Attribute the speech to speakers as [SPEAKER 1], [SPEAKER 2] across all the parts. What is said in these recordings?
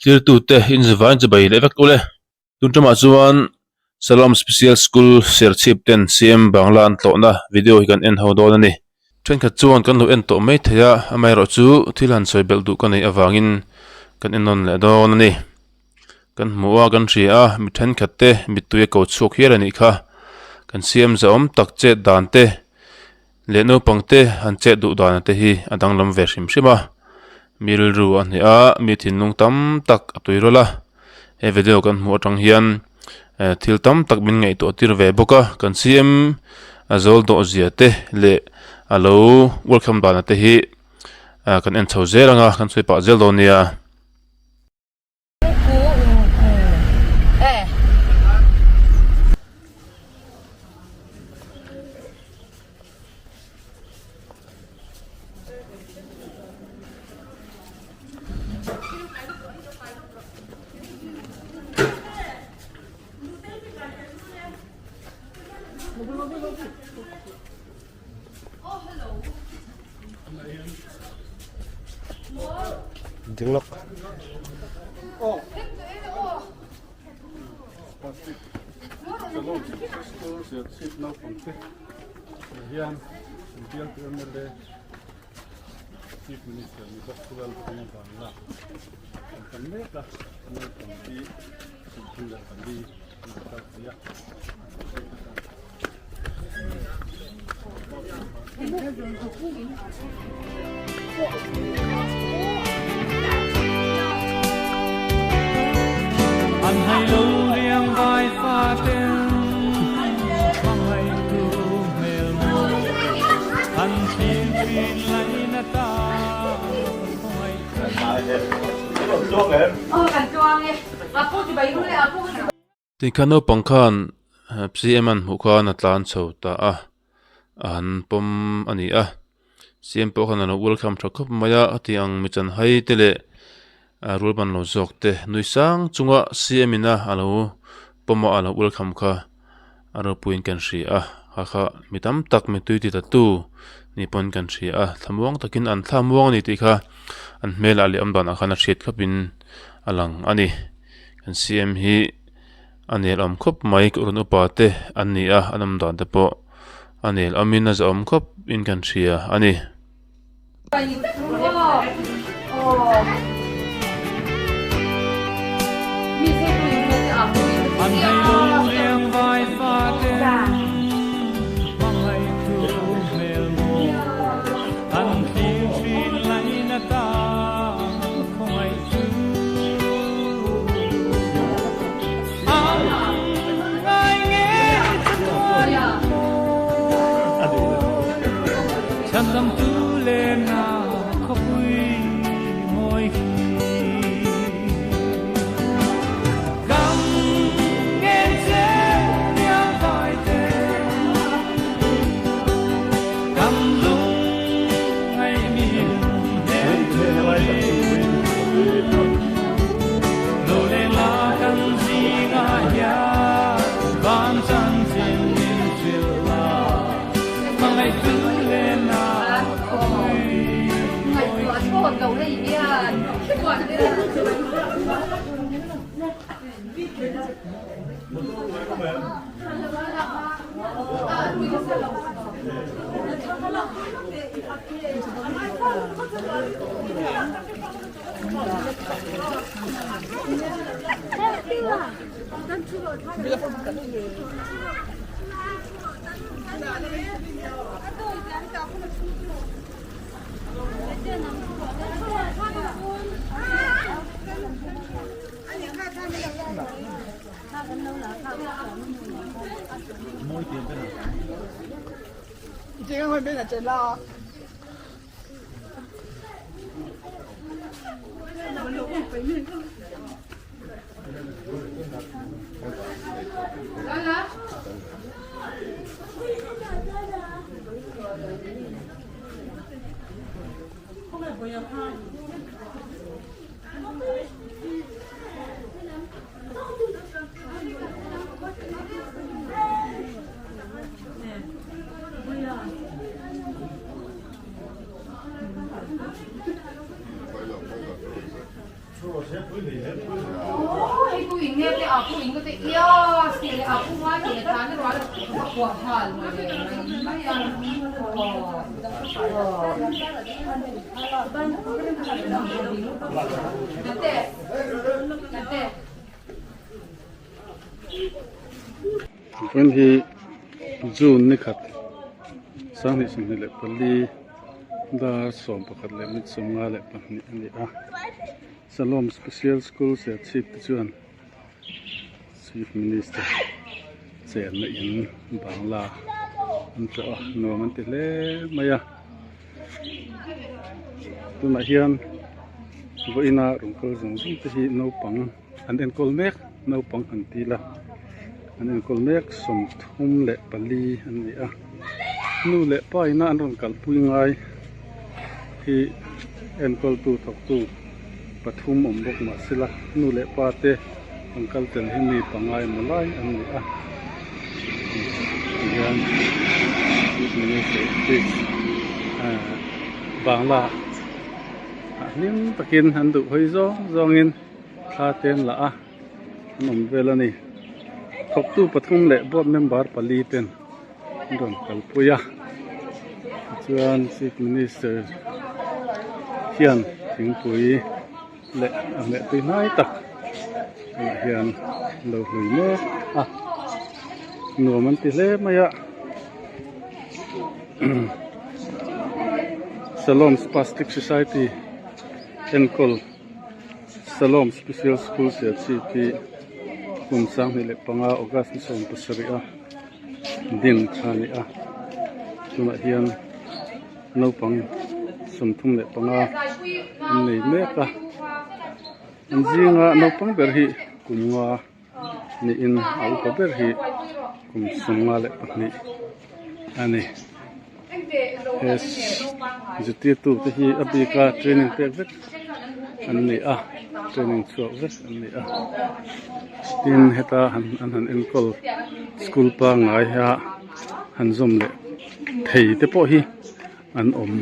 [SPEAKER 1] Thirtute inzavain chibai leh vek ule. Tun ṭamah chuan Salom Special School Serchhip ten CM Bangla an tlawhna video hi kan en ho dawn a ni. Thenkhat chuan kan lo en tawh mai thei a, amaherawhchu thil han sawi belh duh ka neih avangin kan en nawn leh dawn a ni. Kan hmu a, kan hria a, mi thenkhat te mittui a ko chhuak hial a nih kha. Kan CM zahawm tak chet dan te leh naupang te han chet duh dan te hi a danglam ve hrim hrim a. Mi rilru a hneh a, mi thinlung tam tak a tui rawlh a. He video kan hmuh atang hian eh thil tam tak min ngaihtuah tir ve bawk a. Kan CM a zawl dawh zia te leh a lo welcome dan te hi kan en chho zel ang a, kan sawi pah zel dawn nia.
[SPEAKER 2] Ding lawk.
[SPEAKER 3] An hai lo riang vai fa ten hmangaih tu hmel mawi an thlir thin laina ta khawngaih
[SPEAKER 1] Tikhan naupang khan CM an hmuh khan a tlan chho ta a, a han pawm a ni a. CM pawh khan a lo welcome tha khawp mai a, a ti ang mi chanhai te leh rul ban lo zawk te nui sang chunga CM in a a lo pawm a a lo welcome kha a ropuiin kan hria a, kha kha mi tam tak mi tui ti ta tu ni pawn kan hria a, thlamuang takin an thlamuang a ni tih kha an hmelah leh awmdanah khan a hriat khawpin a lang a ni. Kan CM hi a nel awm khawp mai ka rawn upa te an ni a an awm dan te pawh a nel awmin a zahawm khawp in kan hria a ni.
[SPEAKER 3] An hai lo riang vai fa ten hmangaih tu hmel maw an thlir thin laina ta khawngaih tu an ngai nge chatuan maw chhandam tu lena khawpui mawi hi Kam ngen che riang vai ten kam lung ngai min hnem turin Lo leng la kan zingah hian van chanchin min hrilh la hmangaih tu lena khawpui mawi hi.
[SPEAKER 4] Vawiin hi June ni khat 2024 dar 11:52 a ni a Salom Special School Serchhip te chuan Chief Minister chenna in Bangla an tlawh a nuam an ti hle mai a tunah hian vawiina rawn kal zawng zawng te hi naupang an enkawl mek naupang an ti la an enkawl mek 34 an ni a nu leh pa ina an rawn kalpui ngai hi enkawltu thawktu pathum awm bawk mahsela nu leh pa te an kal tel hi mi pangai emaw lai an ni a tihian chief minister office ahh bangla ah hlim takin an duh hawi zawng zawngin thla te an la a an awm vel a ni thawktu pathum leh board member pali ten an rawn kalpui a tichuan chief minister hian thingpui leh a hmeh tui hnai tak tunah hian an lo hlui mek a nuam an ti hle mai a Salom Spastic Society enkawl Salom Special School Serchhip hi kum 2005 August ni 17 a din kha a ni a tunah hian naupang 35 an nei mek a an zinga naupang ber hi kum nga niin a upa ber hi kum 52 a ni he zirtirtu te hi a bika training pek vek an ni a training chhuak vek an ni a tin heta an han enkawl school pangngai a han zawm leh thei te pawh hi an awm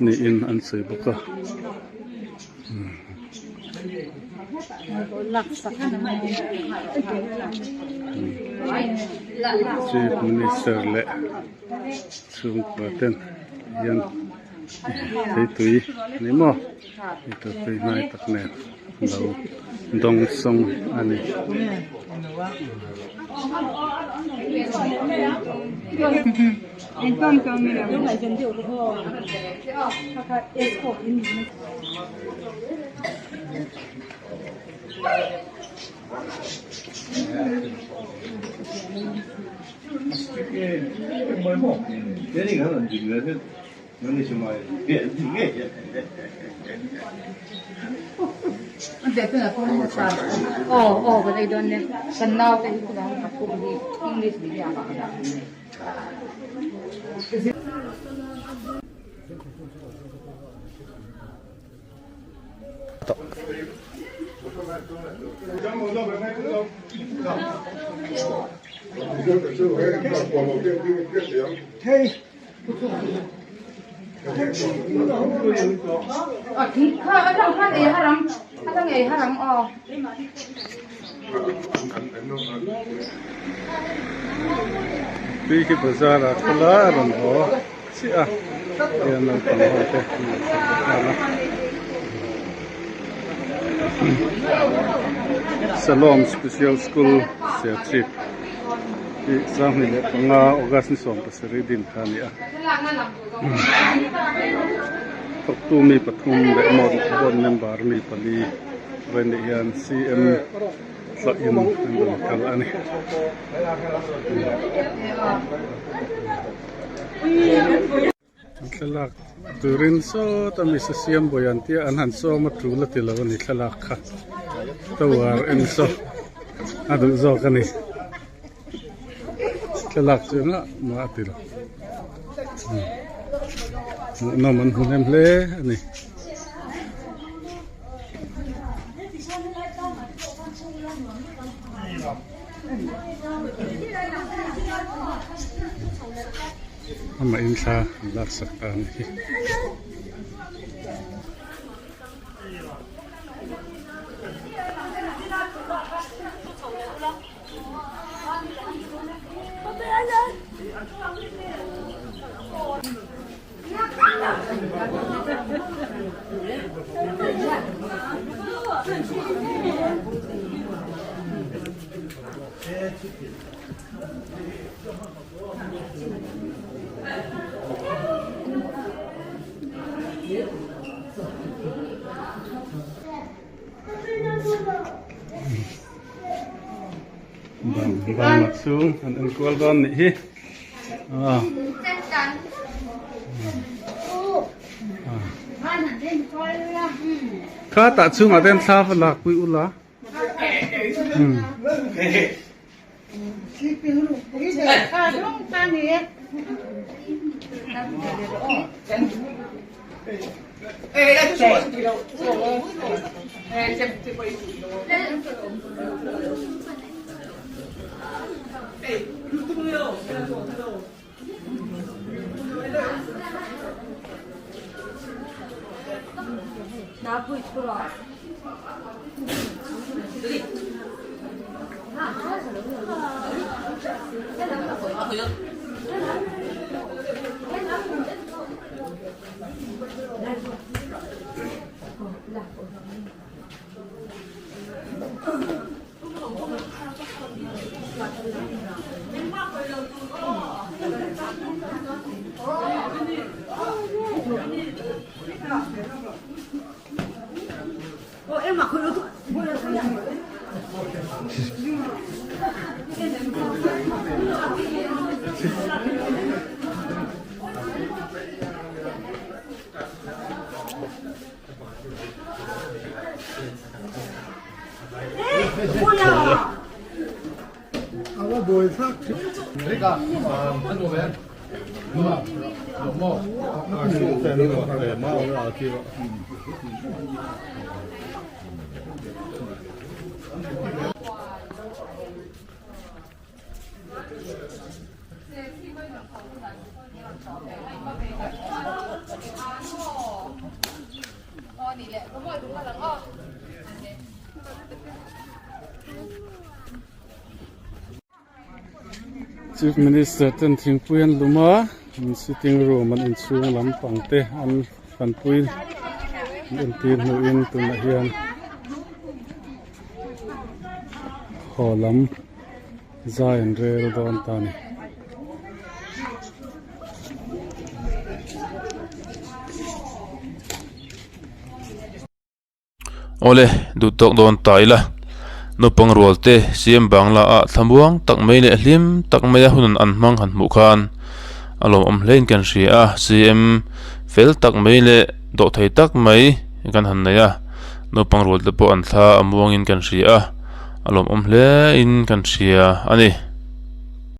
[SPEAKER 4] niin an sawi bawk a. Chief Minister leh chhungkua ten hian theitui ni maw eitur tui hnai tak nen lo dawng sawng a ni. Tui khi bazar ah kal a a rawn haw chiah a hian naupang ho te an lo thlen nghal a Salom Special School Serchhip hi 2005 August ni 17 din kha a ni a. Thawktu mi pathum leh board member mi pali vawiin nih hian CM tlawhin an rawn kal a ni. An thlalak turin sawta mi sa siam bawi an tia an han sawm a tul a ti lo a ni thlalak kha tower en saw a duh zawk a ni. Thlalak chu engah mah a ti lo hmuhnawm an hmu hnem hle a ni. Amah in thla an laksak ta a ni hi. Bangla chhung an en kual dawn nih hi ah. Kha tah chhungah te hian thla va lak pui ula. Chief Minister ten thingpui an lum a an sitting room an inchhung lampang te an hranpui an entir hnuhin tunah hian haw lam zai an rel dawn ta a ni.
[SPEAKER 1] Awle, duh tawk dawn ta ila. Naupang rual te CM Bangla ah thlamuang tak mai leh hlim tak maia hun an hmang han hmuh khan a lawmawm hlein kan hria a. CM fel tak mai leh dawhthei tak mai kan han nei a. Naupang rual te pawh an thla a muangin kan hria a, a lawmawm hlein kan hria a ni.